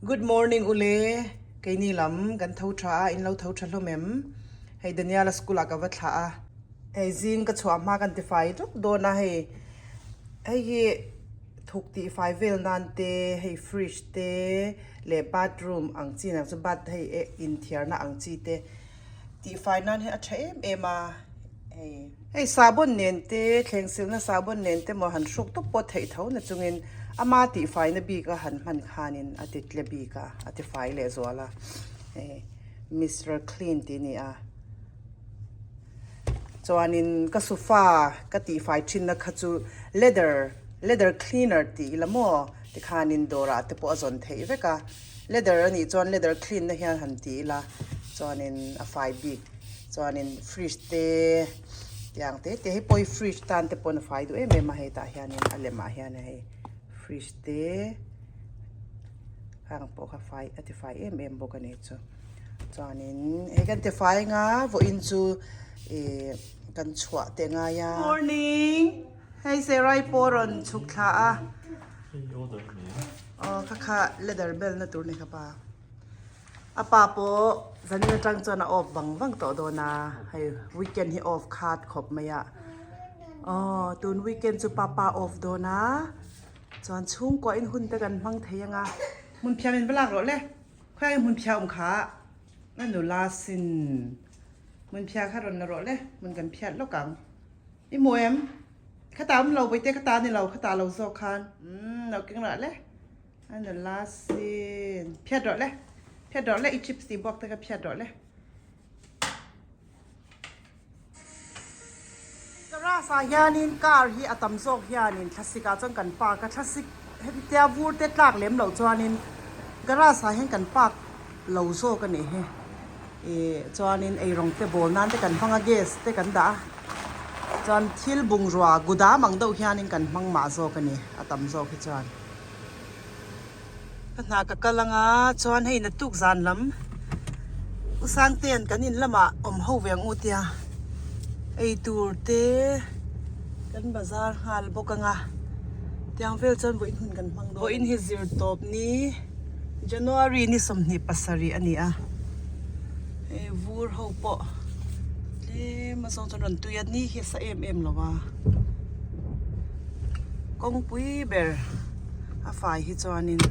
Good morning ule, keini lam kan tho tha a, in lo tho tha hlawm em? Hei Daniel-a school ah ka va thlah a, hei zing ka chhuah hma kan tifai tuk dawn a, hei hei hi thuk tih fai vel nan te, hei fridge te leh bathroom ang chi nang chu bath hei eh inthiarna ang chi te tih fai nan hian a tha em em a, hei. Hei sahbawn nen te, thleng silna sahbawn nen te maw han hruk tawp pawh theih tho na chungin ama tihfaina bik a han hman khanin a ti tle bik a, a tifai leh zual a, hei Mister Clean tih a ni a. Chuanin ka sofa ka tihfai thinna kha chu leather, leather cleaner tih ila maw tikhanin dawrah te pawh a zawn theih vek a. Leather a nih chuan leather clean na hian han ti ila chuanin a fai bik chuanin fridge te tiang te te hei pawh hi fridge tan te pawn a fai duh em em a hei tah hianin a lemah hian hei fridge te khang pawh kha fai a ti fai em em bawk a ni chu chuanin hei kan ti fai anga vawiin chu ih kan chhuah teh ngai a. Morning hei Serai pawh a rawn chhuk thla a. Aw kha kha leather belt na tur ni kha pa a pa pawh zanin atang chuan a off vang vang tawh dawn a hei weekend hi off khat khawp mai a aw tun weekend chu papa off dawn a chuan chhungkua in hun te kan hmang thei ang a hmun phiam in va lak rawh le khawiah nge hmun phiah awm kha a nula sin hmun phiah kha rawn la rawh le hmun kan phiat lawk ang. I hmu em? Khata awm lo Bawihte khata ni lo khata lo zawk khan umm lo keng rah le a nula sin phiat rawh le phiat rawh le i chips tih buak te kha phiat rawh le. Garage ah hianin car hi a tam zawk hianin thlasik ah chuan kan park a thlasik hetitia vur te tlak lem loh chuanin garage ah hian kan park lo zawk a nih hi ih chuanin eirawng te bawl nan te kan hmang a gas te kan dah a chuan thil bungrua gudam ang deuh hianin kan hmang mah zawk a ni a tam zawk hi chuan ka hna ka kal anga chuan hei naktuk zan lam u Sangtea'n kan in lamah awm ho ve ang u tia eitur te kan bazar nghal bawk anga tiang vel chuan vawiin hun kan hmang dawn vawiin hi zir tawp ni. January ni 27 a ni a, hei vur ho pawh tlem a zawng chuan rawn tui a, ni hi a sa em em lo a, kawngpui ber a fai hi chuanin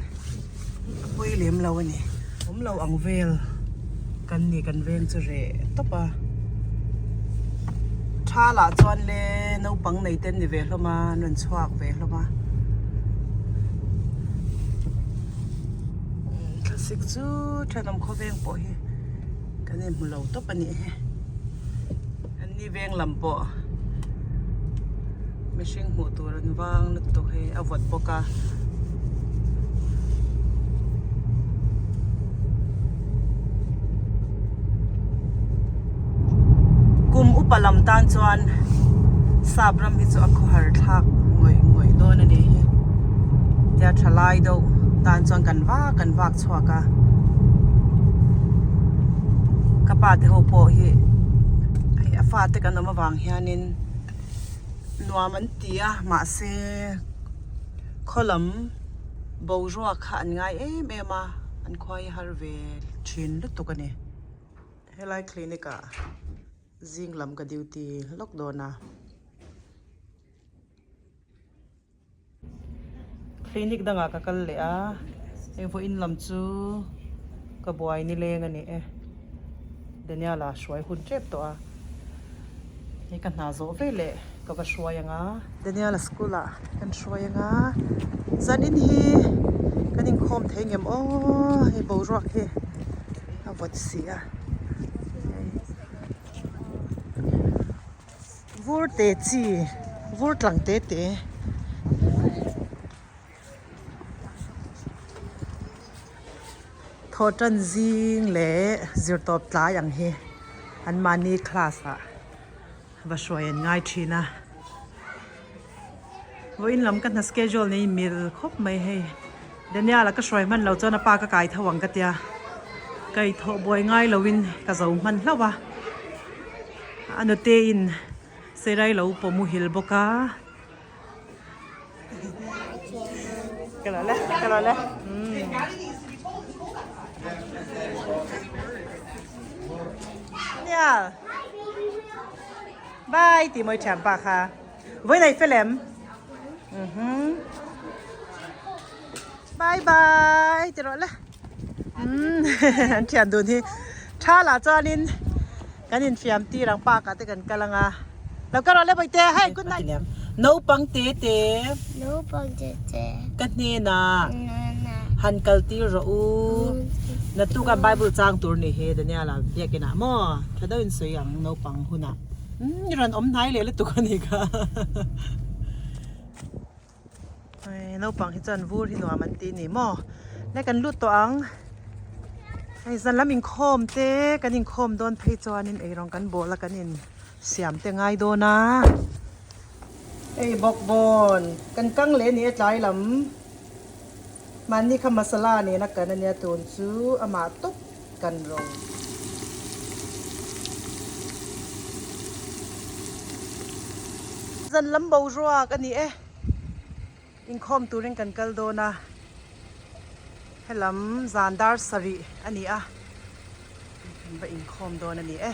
a pawi lem lo a ni. Awm lo ang vel kan ni kan veng chu reh tawp a, tha lah chuan le naupang nei te an ni ve hlawm a, an rawn chhuak ve hlawm a. Thlasik chu thenawm khawveng pawh hi kan inhmu lo tawp a nih hi an ni veng lam pawh mihring hmuh tur an vang lutuk hei a vawt bawk a. Kum upa lam tan chuan sap ram hi chu a khawhar thlak ngawih ngawih dawn a ni hi tia tha lai deuh tan chuan kan vak kan vak chhuak a ka pa te ho pawh hi hei a fate kan awm avang hianin nuam an ti a mahse khaw lam boruak kha an ngai em em a an khuai har ve thin lutuk a ni helai clinic ah. Zing lam ka duty lawk dawn a. Clinic dangah ka kal leh a, heng vawiin lam chu ka buai nileng a ni e. Daniel-a hruai hun tep tawh a, hei ka hna zawh ve leh ka va hruai ang a. Daniel-a school ah kan hruai ang a, zanin hi kan inkhawm thei ngem aw hei boruak hi a vawt si a. Vur te chi vur tlang te te. Thawhtan zing leh zirtawp tlai ang hi an mahni class ah va hruai an ngai thin a. Vawiin lam ka hna schedule nei mil khawp mai hei. Daniel-a ka hruai hman lo chuan a pa ka kai tho ang ka tia. Kai thawh buai ngai loin ka zo hman hlauh a. A nute in Serai lo pawh muhil bawk a. Ka lo le, ka lo le. Umm. Nghal. Bye tih mawi thiam pa kha. Vawi nei fel em? Mhm. Bye bye ti rawh le. Umm an thian dun hi. Tha lah chuanin kan infiam tir ang park ah te kan kal anga. Lo kal rawh le bawihte hei good night. Naupang te te. Naupang te te. Ka hnenah. Han kal tir rawh u. Naktuka Bible chang tur ni hi Daniel-a biakin ah maw tha deuhin sawi ang naupang hunah. Umm i rawn awm hnai leh lutuk a ni kha. Hei naupang hi chuan vur hi nuam an ti ni maw. Le kan lut tawh ang. Hei zan lam inkhawm te kan inkhawm dawn phei chuanin eirawng kan bawl a kan in siam te ngai dawn a. Hei bawkbawn kan kang leh a ni e tlai lam. Mahni kha masala nena kan ania tun chu amah tawp kan ro. Zan lam boruak a ni e. Inkhawm turin kan kal dawn a. Helam zan dar sarih a ni a. Kan va inkhawm dawn a ni e.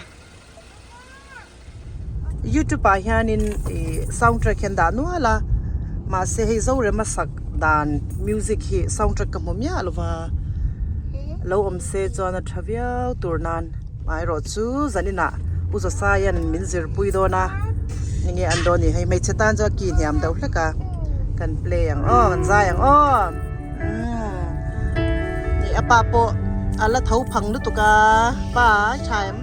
Youtube ah hianin ih soundtrack hi an dah nual a mahse hei Zorema sak dan music hi soundtrack ka hmu miah lo va lo awm se chuan a tha viau tur nan amaherawh chu zaninah U Zawsaia'n min zirpui dawn a enge an dawn ni hei hmeichhe tan chuan ki hniam deuh hlek a kan play ang aw kan zai ang aw. Umm ih a pa pawh a la tho phang lutuk a pa i tha em?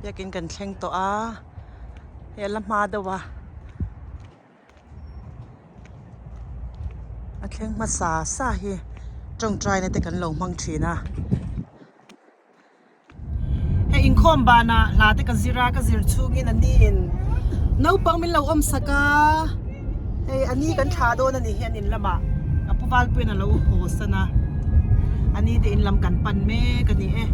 Biakin kan thleng tawh a hei a la hma deuh a a thleng hmasa sa hi tawngtai na te kan lo hmang thin a. Hei inkhawm banah hla te ka zir a ka zir chhungin a ni in naupang min lo awm sak a hei a ni kan thlah dawn a ni hi an in lamah a pu Valpuiin a lo haw san a a ni te in lam kan pan mek a ni e.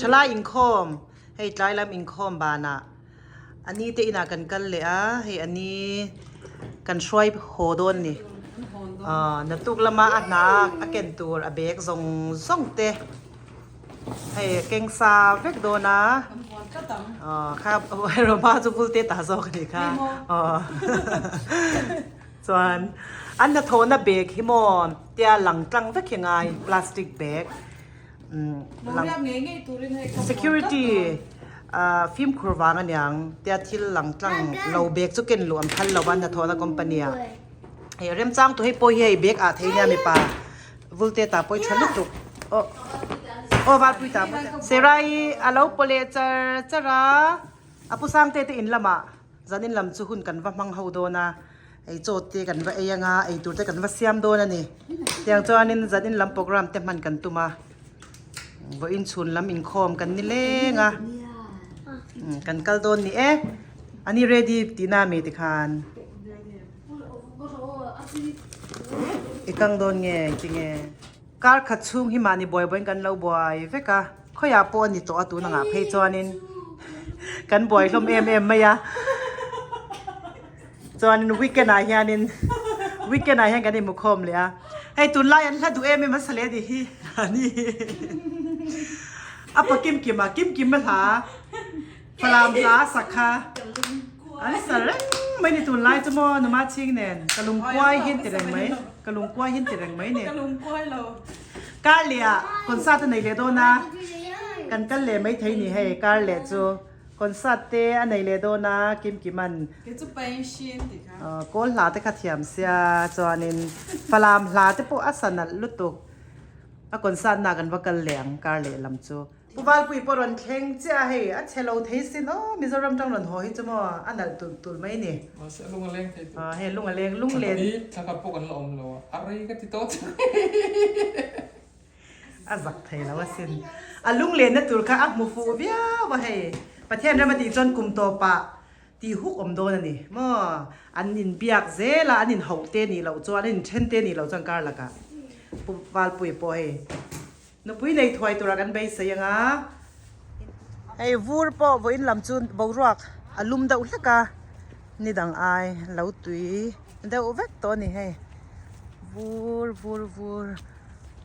Thalai inkhawm hei tlai lam inkhawm banah a ni te inah kan kal leh a hei a ni kan hruai haw dawn a ni ah naktuk lama a hna a ken tur a bag zawng zawng te hei keng sa vek dawn a ah kha roma chu bul te ta zawk a nih kha aw chuan an hnathawhna bag hi maw tia lang tlang vek hi ngai plastic bag. Security fimkhur vang aniang tia thil lang tlang lo bag chu ken luh an phal lo a hnathawhna company ah hei remchang tu hei pawh hi hei bag ah thei nia mipa vulte ta pawh hi tha lutuk aw aw valpui ta Serai alo paw leh char char a a pu Sangte te in lamah zanin lam chu hun kan va hmang ho dawn a. Ei chaw te kan va ei anga, ei tur te kan va siam dawn a ni. Tiang chuanin zanin lam program te hman kan tum a, vawiin chhun lam inkhawm kan ni leng a, kan kal dawn ni e. A ni ready tihna mi tikhan i kang dawn nge tinge. Kar khat chhung hi mahni buai buaiin kan lo buai vek a, khawiah pawh a ni tawh a tun angah phei chuanin kan buai hlawm em em mai a. Chuanin weekend ah hianin weekend ah hian kan inhmu khawm leh a hei tunlai an hla duh em em a sa leh a nih hi a ni a pa kim kim a kim kim a hla falam hla a sak kha an sa reng mai ni tunlai chu maw numa chhing nen ka lungkuai hin ti reng mai ka lungkuai hin ti reng mai ni kar leh ah concert a nei leh dawn a kan kal leh maithei ni hei kar leh chu. Concert te a nei leh dawn a, Kim Kiman Kei chu Pain tih kha. Kawl hla te kha thiam sia chuanin Falam hla te pawh a sa nalh lutuk. A concert na kan va kal leh ang kar leh lam chu. Pu Valpui pawh rawn thleng chiah a hei a chhe lo thei sin aw Mizoram tang rawn haw hi chu maw a nalh tulh tulh mai ni. Mahse a lung a leng thei tawh. Hei lung a leng lung len. Thla khat pawh kan la awm lo a, a rei ka ti tawh chiang. A zak thei lo asin. A lunglenna tur kha a hmu fuh viau a hei. Pathian rem a tih chuan kum tawpah tih huk awm dawn a ni maw? An inbiak zel a, an inhauh te nih loh chuan, an inthen te nih loh chuan kar lakah Pu Valpuia pawh hei nupui nei thuai turah kan beisei ang a. Hei vur pawh vawiin lam chu boruak a lum deuh hlek a, ni dang ai lo tui deuh vek tawh a ni hei. Vur vur vur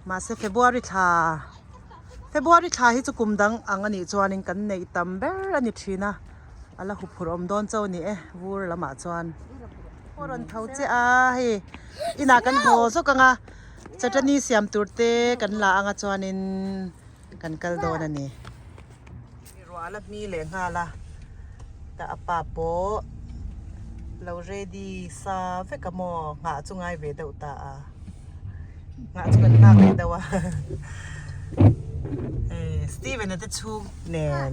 mahse February thla February thla hi chu kum dang ang a nih chuanin kan neih tam ber a ni thin a. A la huphurh awm dawn chauh a ni e vur lamah chuan aw rawn tho che a hei inah kan haw zawk ang a chutney siam tur te kan la ang a chuanin kan kal dawn a ni ruah la hmi leh nghal a tah a pa pawh lo ready sa vek a maw nghah chu ngai ve deuh ta a nghah chu kan nghak leh deuh a hei Steven a te chhung nen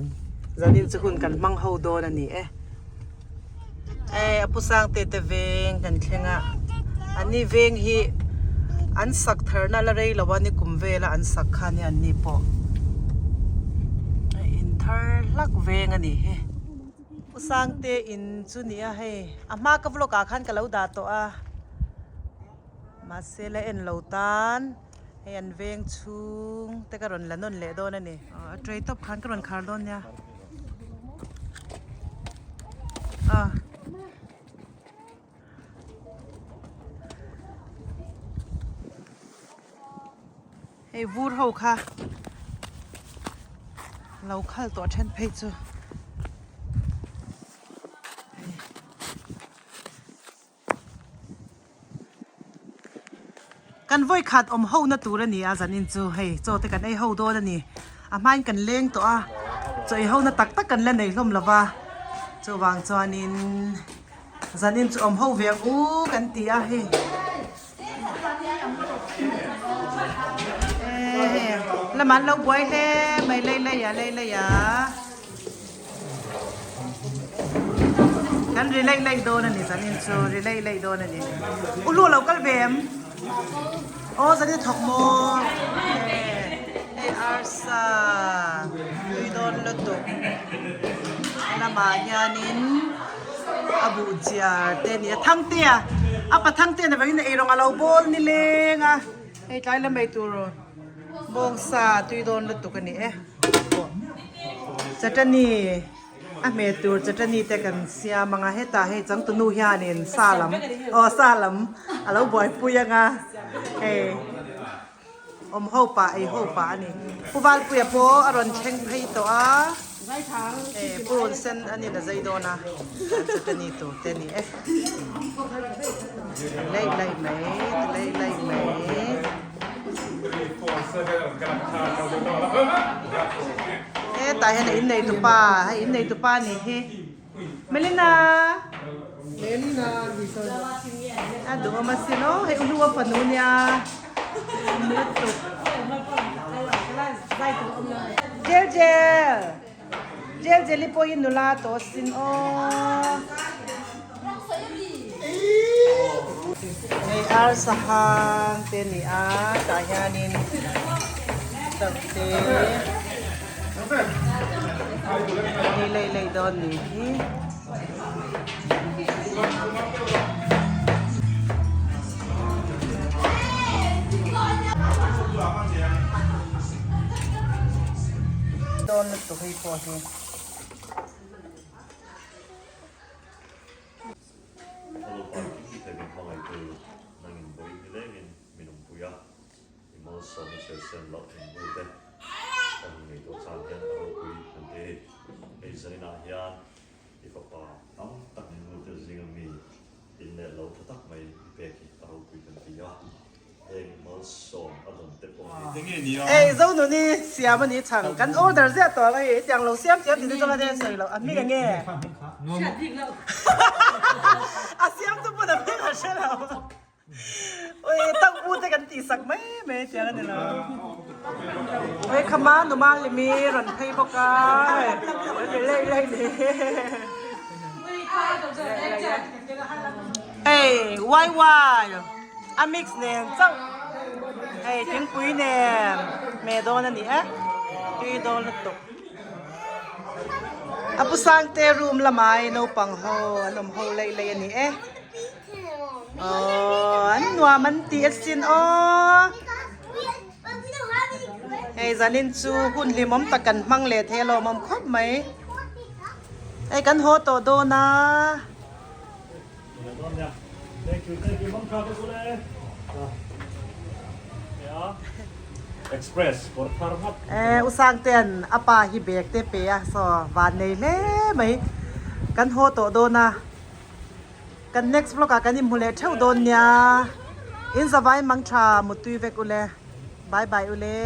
zanin chu hun kan hmang ho dawn a ni e hei a pu Sangte te veng kan thleng a an ni veng hi an sak thar na la rei lo a ni kum vel a an sak kha nia an ni pawh a in thar hlak veng a nih hi Pu Sangte in chu ni a hei a hma ka vlog ah khan ka lo dah tawh a. Mahse la en lo tan hei an veng chhung te ka rawn la nawn leh dawn a ni. A tray tawp khan ka rawn khar dawn nia. A. Hei vur ho kha lo khal tawh then phei chu. Kan vawi khat awm ho na tur a ni a zanin chu hei chaw te kan ei ho dawn a ni a hmain kan leng tawh a chaw ei ho na tak tak kan la nei hlawm lo va chuvang chuanin zanin chu awm ho ve ang u kan ti a hei lamah an lo buai hle mai lei lei ah lei lei ah. Kan ri laih laih dawn a ni zanin chu ri laih laih dawn a ni. U lu lo kal ve em? Aw zanin thawk maw? Hei arsa tui dawn lutuk lamah hianin a buh chiar te a ni a Thangtea a pa Thangtea na vangin eirawng a lo bawl nileng a hei tlai la mai tur bawngsa tui dawn lutuk a ni e. Chutney a hmeh tur chutney te kan siam ang a hetah hei changtunu hianin sa lam aw sa lam a lo buaipui ang a hei awm ho pah ei ho pah a ni Pu Valpuia pawh a rawn thleng phei tawh a hei purun sen a ni la zai dawn a chutney tur te a ni e laih laih mai laih laih mai. Hetah hian a innei tupa hei innei tupa a nih hi Melina a duhawm asin aw hei u hlua fanu nia lutuk Jel Jel Jel Jel-i pawhin nula tawh asin aw. Hei arsa hang te a ni a tah hianin chauh te ni lei lei dawn ni hi. Dawn lutuk hei pawh hi. Alo pa kim thei min hmangaih tu nangin vawi nilengin min awmpui a, i malsawmna chhiar sen loh in bu te kan ngaihtuah chang hian a ropui kan ti a ni. Hei zaninah hian i fapa tam tak min bu te zinga mi in leh lo tha tak mai i pek hi a ropui kan ti a. Ei zo nuni siam a ni chhang kan order ziah tawh ang hei hetiang lo siam thiam tih te chuan a sawi loh a hming enge a siam chu pawn a hming a hre lo ui tang u te kan tih sak mai mai hetiang a ni lo ui khama numa limi rawn phei bawk a lei lei ni ei wai wai. A mix nen chauh. Hei thingpui nen hmeh dawn a ni e, tui dawn lutuk. A pu Sangte room lamah i naupang ho an awm ho laih laih a ni e. Aww an nuam an ti asin aw. Hei zanin chu hun hlimawm tak kan hmang leh thei a lawmawm khawp mai. Hei kan haw tawh dawn a. E u Sangtean a pa hi bag te pe a saw van nei hle mai. Kan haw tawh dawn a. Kan next vlog ah kan inhmu leh theuh dawn nia. In zavai mang tha mutui vek ule. Bye bye ule.